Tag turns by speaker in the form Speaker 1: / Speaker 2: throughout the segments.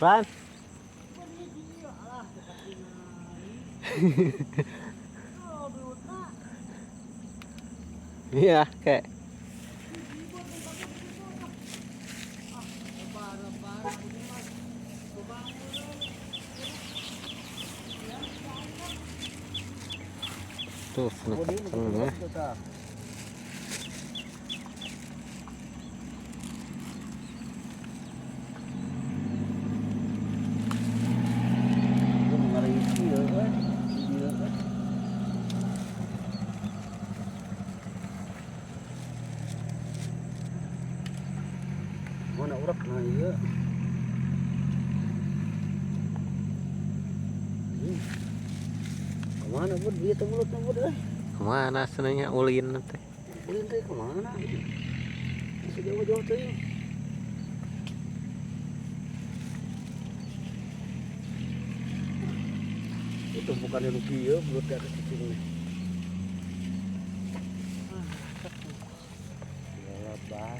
Speaker 1: Pan. Iya, kayak. Tuh, seneng ya.
Speaker 2: Mana urak nah iya. Kemana bud? Dia teh mulutna bud euy.
Speaker 1: Kemana senangnya ulin teh?
Speaker 2: Ulin teh kemana? Masih jauh-jauh teh. Itu bukannya nu kieu belut di atas cicing nih. Lebar.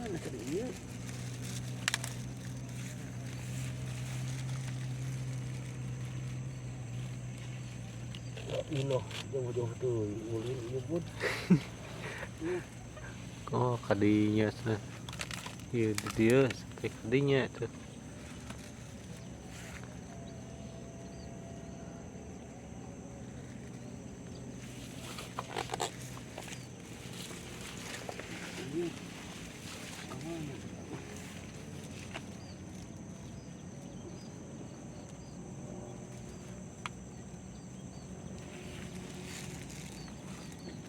Speaker 2: Mana tadi ieu? Iloh, jauh-jauh tuh ulin ieu bud.
Speaker 1: Oh, kadinya cenah. Ieu di dieu sampai kadinya tuh.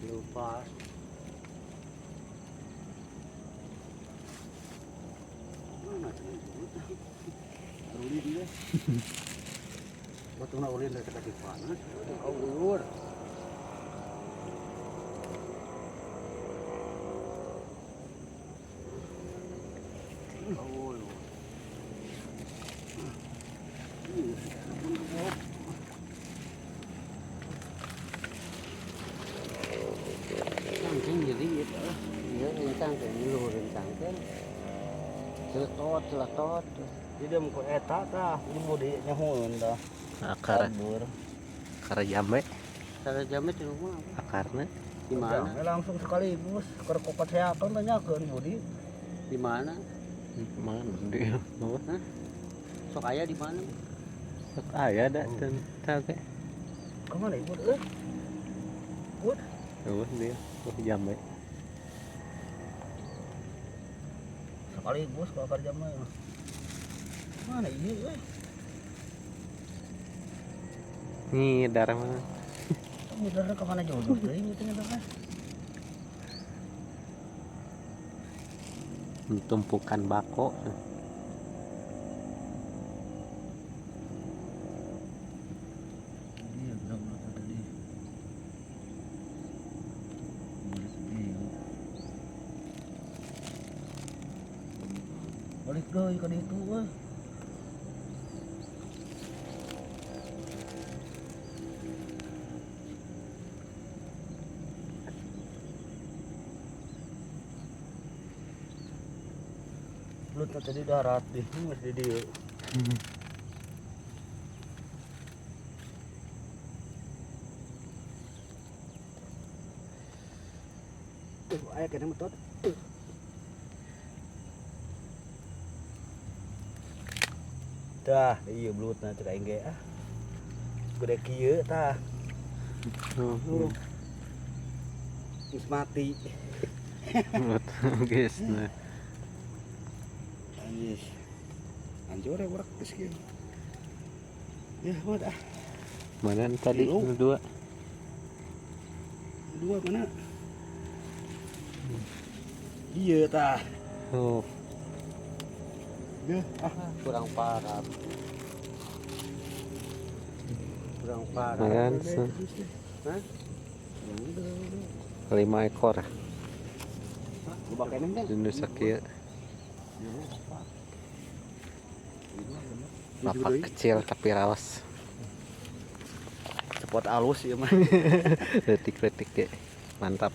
Speaker 2: Lupa. Mana cenah belut? Ulin dia. Batuna ulin dari kaki panas. Ulur. Ulur.
Speaker 3: Cangking jadi gitu. Iya, rencang teh ngilu rencang teh. Celetot, celetot.
Speaker 2: Jadi mun ku eta tah, ieu di nyahoeun tah.
Speaker 1: Akar. Akar jambe.
Speaker 3: Akar jambe di rumah.
Speaker 1: Akarna
Speaker 3: di mana?
Speaker 2: Langsung sekaligus keur kokot seakeun tanyakeun Budi.
Speaker 3: Di mana?
Speaker 1: Mana di?
Speaker 3: Hah? Sok aya di mana?
Speaker 1: Sok aya da teu teh.
Speaker 2: Ka mana ibu euy? Bud.
Speaker 1: Eueuh dia, eueuh jambe.
Speaker 2: Sekaligus kalau akar jambe. Mana ieu euy?
Speaker 1: Nih darah mana?
Speaker 2: Darah ke mana jauh teuing itu nya teh.
Speaker 1: Tumpukan bako.
Speaker 2: Iya, benar-benar tadi. Balik deui ka ditu euy. Belutna tadi darat deh, geus di dieu. Tuh, aya keneh metot. Tah, ieu belutna cek aing ge ah. Gede kieu tah. Geus mati.
Speaker 1: Belut geus nah.
Speaker 2: Anjir. Hancur ya urak geus kieu. Ya, buat ah.
Speaker 1: Mana tadi? Dua.
Speaker 2: Dua mana? Iya tah.
Speaker 1: Oh.
Speaker 2: Ya, ah
Speaker 3: kurang parah. Kurang parah.
Speaker 1: Lumayan.
Speaker 3: Hah?
Speaker 1: 5 ekor.
Speaker 2: Jenis
Speaker 1: sakieu. Lapak kecil tapi rawas.
Speaker 2: Cepot alus ieu mah.
Speaker 1: Letik-letik ge. Mantap.